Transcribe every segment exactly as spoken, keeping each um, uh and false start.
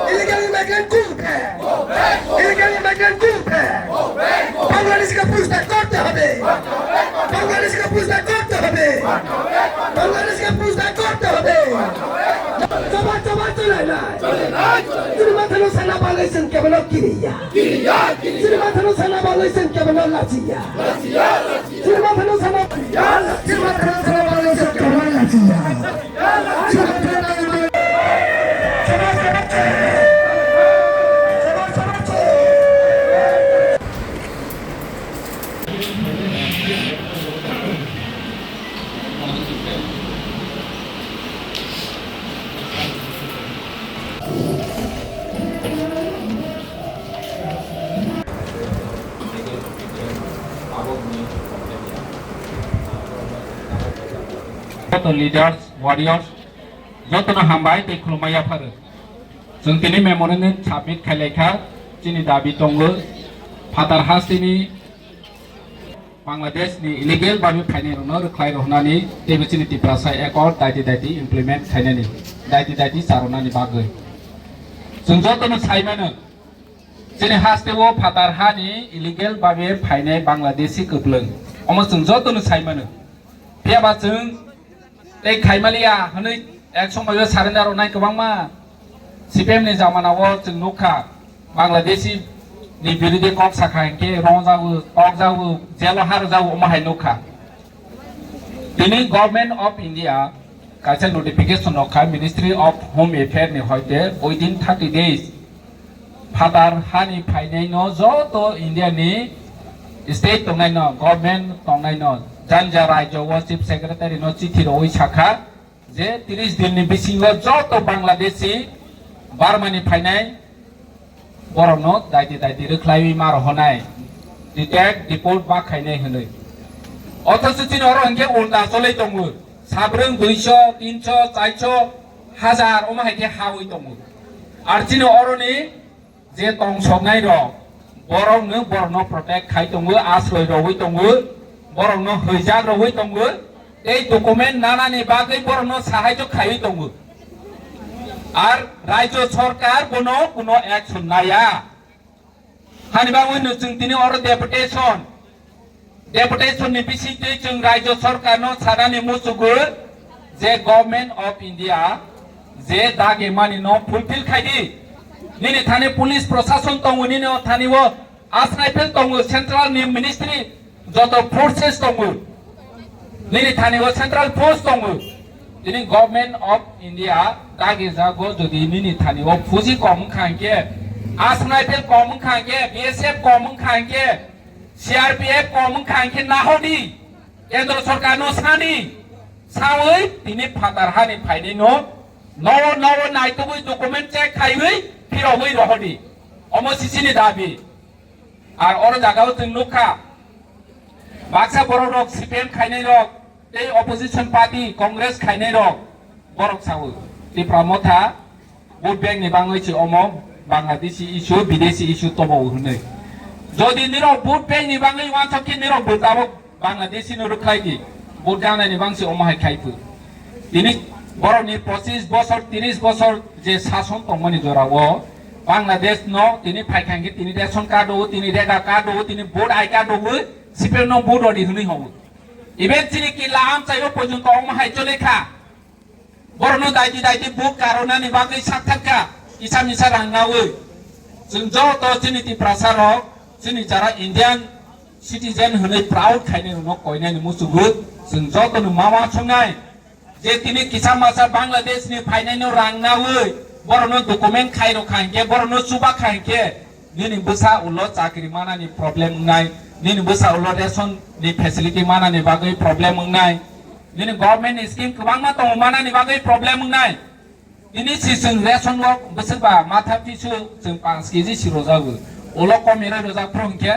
Illegal immigrant go back. Illegal immigrant go back. বাংলাদেশকে পুষব্যাক করতে হবে। বাংলাদেশকে পুষব্যাক করতে হবে। বাংলাদেশকে পুষব্যাক করতে হবে। জবাব, জবাব চলে না। Sri Mathano sana balaisan kebelo kiriya. Sri Mathano sana balaisan kebelo lachiya. Sri Mathano sana, Sri Mathano sana balaisan kebelo lachiya. Joto leaders, warriors, jotono hambai tei khulumma yapharo. Chwng tini memorandum submit khailai kha, chini dabi tongo, phatar hasteni Bangladesh ni illegal babe phainai rokno rwkhlai rw hwnani teibo chini Tiprasa Accord daiti daiti implement khainani, daiti daiti charwnani bagwi. Chwng jotono sai mano, chini hasteo phatar hani illegal babe phainai Bangladeshi kwplwng. Omo chwng jotono sai mano. Phiya ba chwng tei khaimaliya hwnwi ek somoi o surrender rwnai kwbangma C P M ni jamana o chwng nukha, Bangladeshi ni birudhe kok sakha hinkhe rongjago, tokjago, jelo harjago omo hai nukha. Tini Government of India kaisa notification rokha Ministry of Home Affair ni hoite within thirty days phatar hani phainaino joto India ni state tongnaino, government tongnaino, janja rajyo o chief secretary no chithi rogwi sakha je tris din ni bisingo joto Bangladeshi Burma ni phainai borokno daiti daiti rwkhlaiwi ma rohonai, detect, deport ba khainai hwnwi. Othocho chini oro hinkhe ulta cholwi tongo, sabrwng duiso, tinso, chaiso, hajar omo hai khe hawi tongo. Ar chini oroni je tongsoknai rok, borok no, borok no protect khai tongo, asroi rogwi tongo, borok no hwijak rogwi tongo, tei document nanani bagwi borok no sahaijo khaiwi tongo. Ar rajyo sorkar bono kuno action naya. Hani bagwi no chwng tini oro deputation, deputation ni bisingtwi chwng rajyo sorkar no sanani muchugo je Government of India je dagi mani no fulfill khai di. Nini thani police prosason tongo, nini o thani o asnai phel tongo, central ni ministry joto forces tongo. Nini thani o central force tongo. Tini Government of India dagi jago jodi nini thani o fuji kom wngkha hinkhe, asnai phel kom wngkha hinkhe, B S F kom wngkha hinkhe, C R P F kom wngkha hinkhe nahodi, kendro sorkar no sani, sawi tini phatar hani phainai no, nowo nowo naitugwi document check khaiwi phirogwi rohodi. Omo sisini dabi. Ar oro jagao chwng nukha, baksa borok rok C P M khainai rok, tei opposition party Congress khainai rok, borok sao, Tipra Motha, vote bank ni bangwi se omo Bangladeshi issue, Bideshi issue tobo hwnwi. Jodi nirok vote bank ni bangwi wansok khe nirok bo tabok Bangladeshi no rwkhlai di, vote gangnai ni bangsi omo hai khai phu. Tini borok ni pochis bosor, tris bosor je sason tongmani jora o Bangladesh no tini phaikha hwnkhe tini ration card o, tini rega card o, tini vote I card o, C P M no vote rodi hwnwi hobo. Even chini kila amchai o porjonto omo hai chole kha. Borokno daiti daiti buk karonani bagwi sakthar kha, kisa misa rang nawi. Chwng joto chini Tiprasa rok, chini jara Indian citizen hwnwi proud khainai rokno koinani muchungo chwng jotono ma uansuknai je tini kisa masa Bangladesh ni phainaino rang nawi borokno document khai rok kha hinkhe, borokno chuba kha hinkhe, nini bwsa ulo chakri manani problem wngnai, nini bwsa ulo ration ni facility manani bagwi problem wngnai, nini government ni scheme kwbangma tongo manani bagwi problem wngnai. Tini si chwng ration o bwswk ba matha pisu chwng panch K G si rojago. Ulo komi roi rojak phuru hinkhe,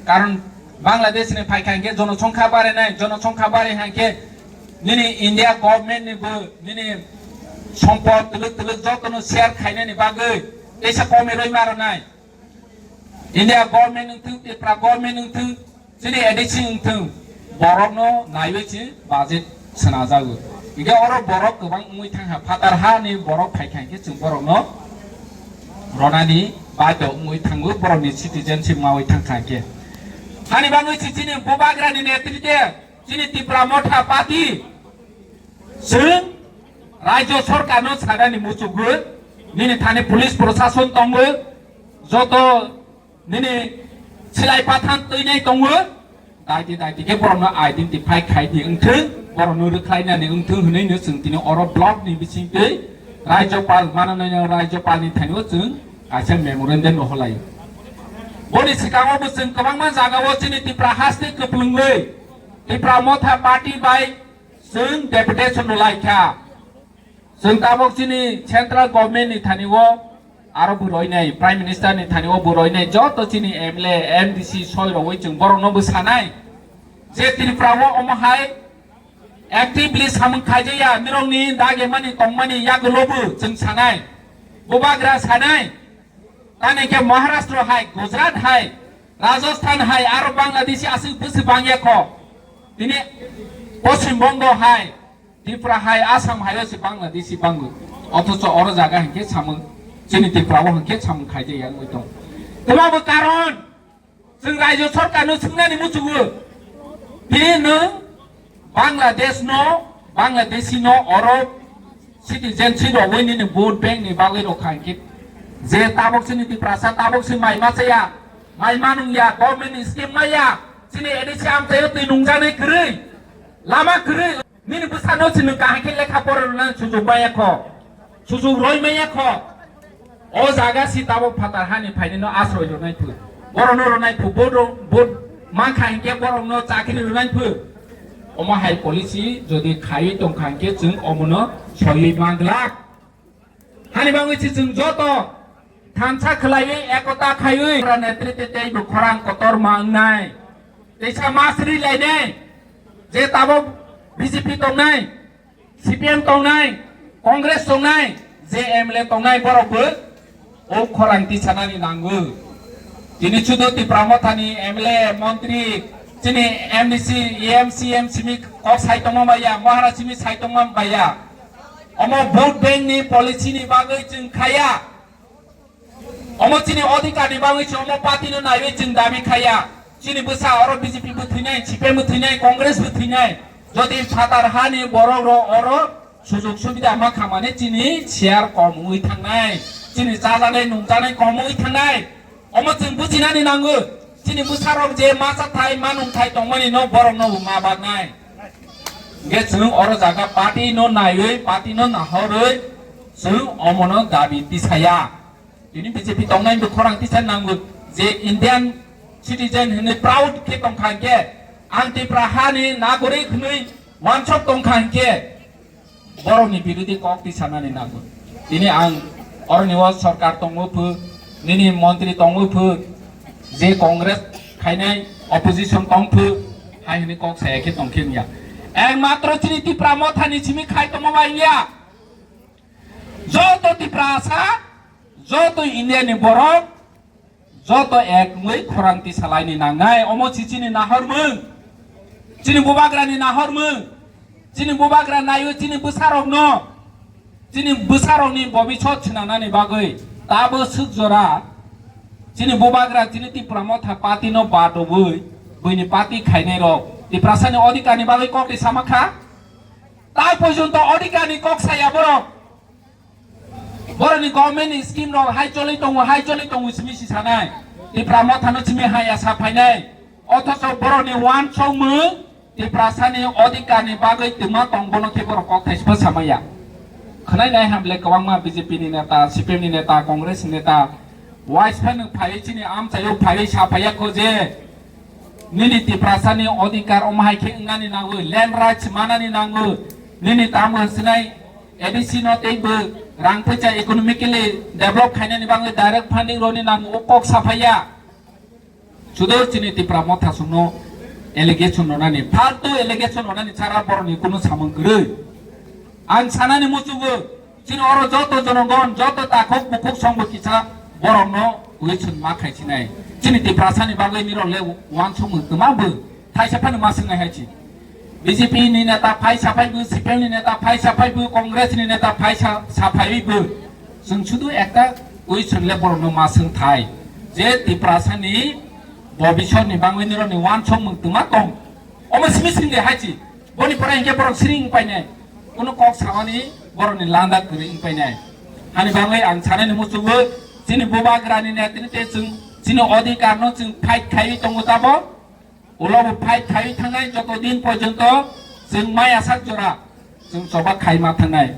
karon Bangladesh ni phaikha hinkhe jonosongkha barinai, jonosongkha bari hinkhe nini India government ni bo nini sompot twlwk twlwk jotono share khainani bagwi teisa komi roi maronai. India government wngthung, Tripura government wngthung, chini A D C wngthung, borokno naiwi si budget swnajago. Hinkhe oro borok kwbang wngwi thangkha, phatar hani borok phaikha hinkhe chwng borokno ronani badhyo wngwi thango, borokni citizenship mawi thangkha hinkhe. Hani bagwi si chini bubagrani netrite, chini Tipra Motha Party, chwng rajyo sorkarno sanani muchugwi, nini thani police prosason tongo, joto nini silai pathan twinai tongo, daiti daiti khe borokno identify khai di wngthung, borokno rwkhlainani wngthung hwnwi no chwng tini oro block ni bisingtwi Rajyopal, Mananiya Rajyopal ni thani o chwng kaisa memorandum rohorlaio. Boni swkango bo chwng kwbangma jaga o chini Tipra haste kwplwngwi Tipra Motha Party bai chwng deputation rwlaikha. Chwng tabok chini central government ni thani o aro bo roinai, Prime Minister ni thani o bo roinai, joto chini M L A, M D C soi rogwi chwng borokno bo sanai je Tripura o omo hai actively samung khaijaya, nirokni dagemani tongmani yagulo bo chwng sanai, bubagra sanai, tani khe Maharashtra hai, Gujarat hai, Rajasthan hai, aro Bangladeshi aswk bwswk bangya kho, tini Poschim Bongo hai, Tripura hai, Assam hai o se Bangladeshi bango. Othocho oro jaga hinkhe samung, chini Tripura o hinkhe samung khaijaya wngwi tong. Twma bo karon, chwng rajyo sorkar no swngnani muchugo. Tini nwng Bangladesh no, Bangladeshi no oro citizenship rogwi nini vote bank ni bagwi rokha hinkhe. Je tabok chini Tiprasa tabok se mai machaya, mai manungya, government ni scheme maya, chini A D C amchaio twi nungjaknai kwrwi, lama kwrwi. Nini bwsano se nwng kaham khe lekha pora rwnani sujuk maya kho, sujuk roi maya kho. O jaga si tabok phatar hani phainino asroi rwnai phu, borokno rwnai phu, vote rw-, vote mankha hinkhe borokno chakri rwnai phu. Omo hai policy jodi khaiwi tongkha hinkhe chwng omono soiwi manglak. Hani bagwi se chwng joto thansa khwlaiwi ekota khaiwi netrite tei bo khorang kotor ma wngnai. Teisa ma sri lainai je tabok B J P tongnai, C P M tongnai, Congress tongnai, je M L A tongnai borok bo o khorang tisanani nango. Tini chudo Tipra Mothani M L A, montri, chini M D C, E M, C M simi kok sai tongma baiya, Maharaj simi sai tongma baiya. Omo vote bank ni policy ni bagwi chwng khaya. Omo chini odhikar ni bagwi se omo party no naiwi chwng dabi khaya. Chini bwsa oro B J P bo thwinai, C P M bo thwinai, Congress bo thwinai. Jodi phatar hani borok rok oro sujug subida ma khamani chini share kom wngwi thangnai. Chini chajaknai nungjaknai kom wngwi thangnai. Omo chwng bujinani nango. Chini bwsarok je ma chathai, ma nungthai tongmani no borok no bo ma barnai. Hingke chwng oro jaga party no naiwi, party no nahorwi chwng omono dabi tisaya. Tini B J P tongnai bo khorang tisa nango je Indian citizen hinwi proud khe tongkha hingke ang Tipra hani nagorik hinwi wansok tongkha hingke borokni birodhi kok tisanani nango. Tini ang oroni o sorkar tongo phu, nini montri tongo phu, je Congress khainai opposition tong phu, hai hinwi kok saya khe tongkhe wngya. Ekmatro chini Tipra Mothani simi khai tongma bai wngya. Joto Tiprasa, joto India ni borok, joto ek wngwi khorang tisalaini nangnai. Omo si chini nahormung, chini bubagrani nahormung, chini bubagra naiwi chini bwsarokno, chini bwsarokni bobisot swnanani bagwi tabo swk jora chini bubagra chini Tipra Motha party no badobwi buini party khainai rok Tiprasani odhikarni bagwi kokni sama kha. Tai porjonto odhikarni kok saya borok. Borokni government ni scheme rok hai choli tongo, hai choli tongo simi si sanai. Tipra Mothano simi hai ya sa phainai. Othocho borokni wansokmung Tiprasani odhikarni bagwi twma tong bono khe borok kok thaisbo samaya. Khwnai nai hamle kwbangma B J P ni neta, C P M ni neta, Congress ni neta, wise phano phaiwi chini amchaio phaiwi sa phaiya kho je nini Tiprasani odhikar omo hai khe wngnani nango, land rights manani nango, nini tamo hwnsinai A D C no tei bo rang poisa economically develop khainani bagwi direct funding roni nango, o kok saphaiya. Sudo chini Tipra Motha songno allegation rwnani, faltu allegation rwnani chara borokni kunu samung kwrwi. Ang sanani muchungo, chini oro joto jonogon, joto takhuk bukhuk songbo kisa borokno question ma khaisinai. Chini Tiprasani bagwi nirok le uansukmung twma bo thaisa phano ma swngnai hai chi. B J P ni neta phai saphaibo, C P M ni neta phai saphaibo, Congress ni neta phai sa-, saphaibo. Chwng sudu ekta question le borokno ma swng thai je Tiprasani bobisor ni bagwi nirok ni uansukmung twma tong. Omo simi swngdi hai chi. Boni pore hinkhe borok siring painai. Kuno kok samani borokni landa kwrwi wng painai. Hani bagwi ang sanani muchungo chini bubagrani netrite chwng chini odhikarno chwng fight khaiwi tongo tabo. Ulo bo fight khaiwi thangnai joto din porjonto chwng maya sak jora chwng choba khaima thangnai.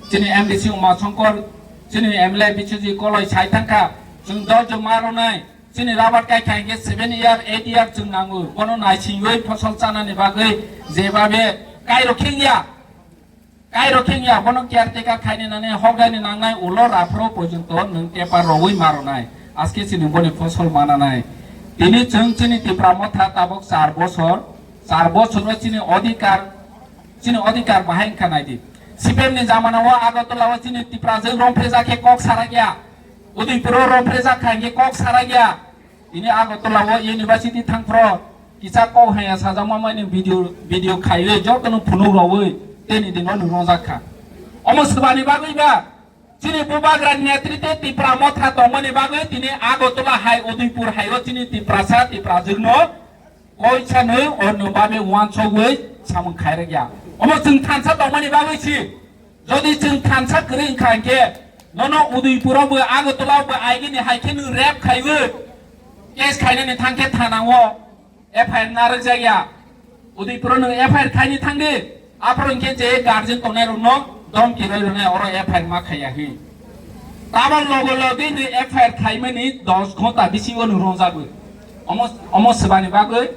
Chini M D C Uma Shankar, chini M L A Biswajit Koloi sai thangkha, chwng dol joma rwnai. Chini rabar kai khai khe seven year, eight year chwng nango. Bono naisingwi phosol chanani bagwi jebabe kairo khengya. Kairo khengya, bono caretaker khaini nani hokdaini nangnai ulo raphro porjonto nwng paper rogwi maronai. Aske chini boni phosol mananai. Tini chwng chini Tipra Motha tabok char bosor, char bosor no chini odhikar, chini odhikar bahai wngkha naidi. C P M ni jamana o Agartala o chini Tipra jwk romphre jakhe kok sarakya. Udaipur o romphre jak khai khe kok sarakya. Tini Agartala o university thangphro kisa kok haya sajakma mani video, video khaiwi jotono phunuk rogwi teni dino nungjak kha. Omo swbani bagwi ba chini bubagra netrite Tipra Motha tongmani bagwi tini Agartala hai Udaipur hai o chini Tiprasa Tiprajwkno koisa nwi o nungbabe uansugwi samung khairokya. Omo chwng thansa tongmani bagwi si. Jodi chwng thansa kwrwi wngkha hinkhe, nono Udaipuro bo Agartala bo aigini hai khe nwng rape khaiwi case khainani thangkhe thana o F I R narwkjakya. Udaipuro nwng F I R khaini thangdi. Aphuru hinkhe je guardian tongnairokno domki rwi rwnai oro F I R ma khaiya hi. Tabok logo logi nwng F I R khaimani dos ghonta bisingo nwng rwjagwi. Omo, omo swbani bagwi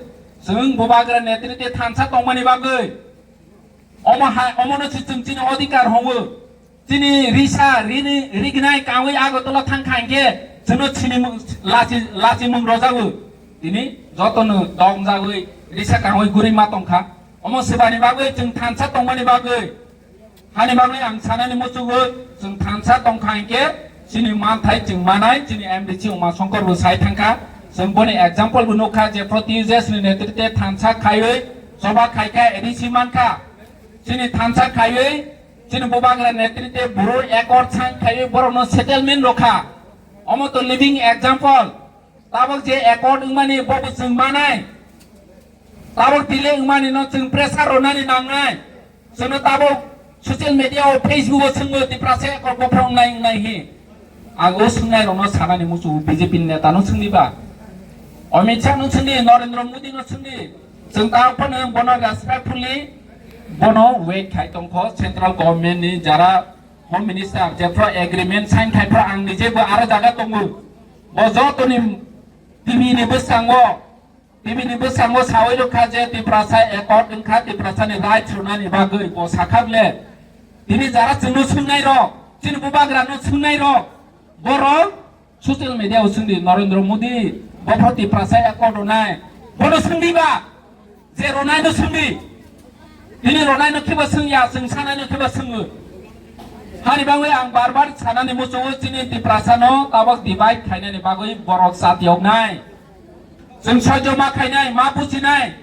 chwng bubagra netrite thansa tongmani bagwi. Omo hai, omono se chwng chini odhikar hwngo. Chini risa rini rignai kangwi Agartala thang kha hinkhe chwngno chini mung-, lachi, lachi mung rojago. Tini jotono dom jagwi risa kangwi guri ma tongkha. Omo swbani bagwi chwng thansa tongmani bagwi. Hani bagwi ang sanani muchungo chwng thansa tongkha hinkhe chini manthai chwng manai chini M D C Uma Shankar bo sai thangkha. Chwng boni example bo nukha je Proti Ujesh ni netrite thansa khaiwi choba khaikha A D C mankha. Chini thansa khaiwi, chini bubagra netrite buru accord sign khaiwi borokno settlement rokha. Omo to living example. Tabok je accord wngmani bobo chwng manai. Tabok delay wngmani no chwng pressure rwnani nangnai. Chwngno tabok social media o Facebook o chwngno Tiprasa accord bophro wngnai wngnai hi. Ang o swngnai rokno sanani muchungo B J P ni neta no swngdi ba. Amit Shah no swngdi, Narendra Modi no swngdi. Chwng ta phano bono respectfully bono wait khai tongkho central government ni jara home minister jephru agreement sign khai phru ang nije bo aro jaga tongo. Bo jotoni T V ni bwskango, T V ni bwskango sawi rwkha je Tiprasa accord wngkha Tiprasa ni right rwnani bagwi bo sakha ble. Tini jara chwngno swngnai rok, chini bubagra no swngnai rok, borok social media o swngdi, Narendra Modi, bophro Tiprasa accord rwnai, bono swngdi ba, je rwnai no swngdi. Tini rwnai no khiba swngya, chwng sanai no khiba swngwi. Hani bagwi ang bar bar sanani muchungo chini Tiprasa no tabok divide khainani bagwi borok chat yoknai. Chwng saijo ma khainai, ma bujinai.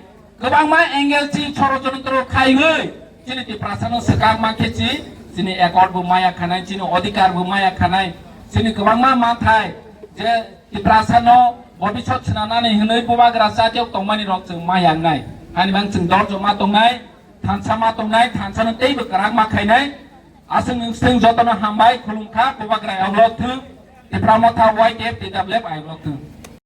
Kwbangma angle chi choro choro khaiwi chini Tiprasa no swkang ma khe chi, chini accord bo maya khanai, chini odhikar bo maya khanai, chini kwbangma manthai je Tiprasa no bobisot swnamnani hwnwi bubagra chat yok tongmani rok chwng maya wngnai. Hani bang chwng dol joma tongnai, thansa ma tongnai, thansa no teibo kwrak ma khainai. Aswk nwng swng jotono hambai khulumkha, bubagra ayok lok thung, Tipra Motha Y T F T W F ayok lok thung.